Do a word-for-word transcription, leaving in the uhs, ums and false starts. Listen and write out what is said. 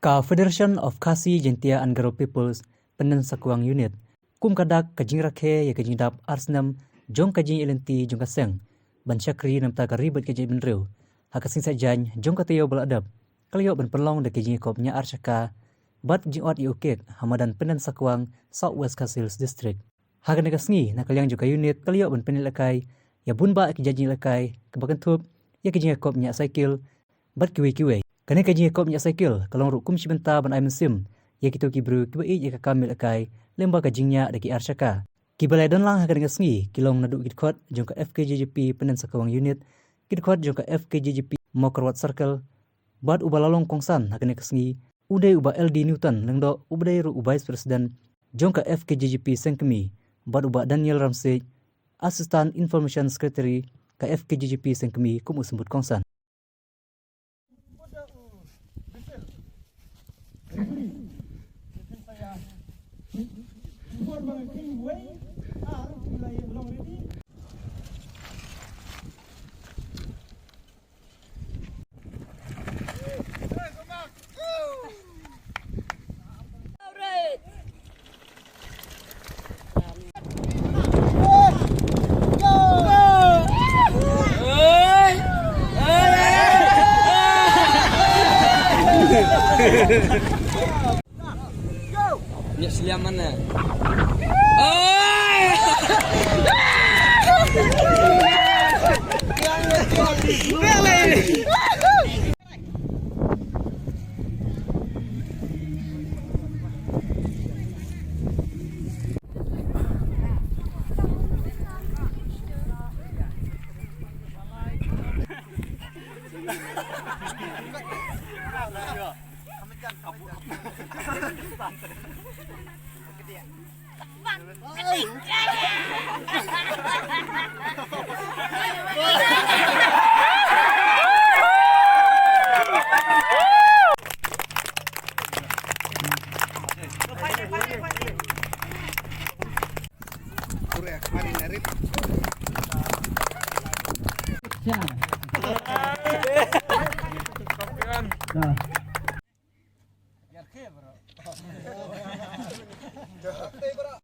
Ka Federation of Khasi Jaintia and Garo Peoples Pyndensakwang Unit, kum ka dak ka jingrakhe ïa ka jingdap ar snem jong ka jingïaid lynti jong ka seng ban shakri na ka bynta ka ri bad ka jaitbynriew, ha ka sngi Saitjaiñ jong ka taïew ba la dep, ka la ïoh ban pynlong da ka jingïakop ñiah ar shaka bad jingïoh ïa u kek ha madan Pyndensakwang, South West Khasi Hills District. Ha kane ka sngi, na ka liang jong ka unit, ka la ïoh ban pynïalehkai ïa bun bah ki jait jingïalehkai, kaba kynthup ïa ka jingïakop ñiah cycle bad kiwei kiwei. Kane ka jingïakop ñiah cycle ka long ruh kum shi bynta ban ai mynsiem ïa kito ki briew kiba ïeit ïa ka kam ïalehkai lyngba ka jingñiah da ki ar shaka. Kiba la ïadon lang ha kane ka sngi ki long naduh ki dkhot jong ka F K J J P Pyndensakwang Unit, ki dkhot jong ka F K J J P Mawkyrwat Circle, bad uba la long kongsan ha kane ka sngi u dei u Bah L D Newton Lyngdoh, uba dei ruh u Vice President jong ka F K J J P Sengkmie, bad u Bah Daniel Ramsiej, Assistant Information Secretary ka F K J J P Sengkmie, kum u symbud kongsan. Nya sliam mana? Oi!